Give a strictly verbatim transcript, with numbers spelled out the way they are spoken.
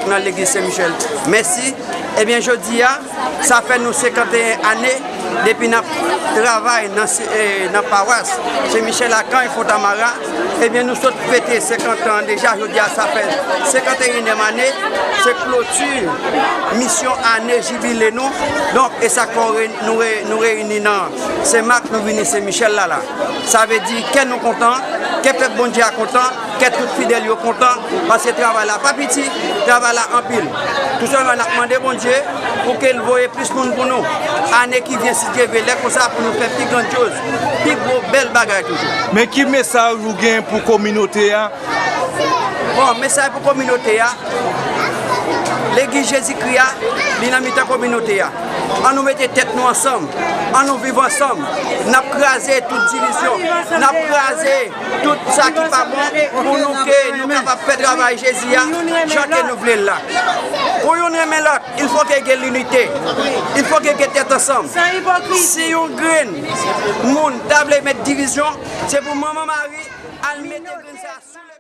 nan legliz Sen Michèl. Mèsi. Ebyen, jodi a, sa fè nou senkanteyen ane depi n ap travay nan, eh, nan pawas Sen Michèl Akan e Fontamara. Ebyen, nou sot fete senkant an deja, jodi a, sa fè senkanteyenyèm ane. Se kloti misyon ane jibile nou. Donk, e sa k fè w re-, nou re-, nou reyini nan Sen Mak, nou vini Sen Michèl la, la. Sa vle di, kè nou kontan, kè pèp Bondye a kontan, kè tout fidèl yo kontan, paske travay la pa piti, travay la anpil. Tou sèlman n ap mande Bondye pou ke l voye plis moun pou nou. Ane ki vyen, si Dye vle, lè konsa pou nou fè pi grandyoz, pi gwo, bèl bagay toujou. Men ki mesaj ou gen pou kominote a? Bon, mesaj pou kominote a, legliz Jezikri a, li nan mitan kominote a. An nou mete tèt nou ansanm, an nou viv ansanm. N ap kraze tout divizyon, n ap kraze tout sa ki pa bon pou nou ke nou kapab fè travay Jezi a jan ke nou vle l la. Pou youn renmen lòt, il fo ke gen linite, il fo ke gen tèt ansanm. Si yon grenn moun ta vle met divizyon, se pou manman Mari al mete grenn sa sou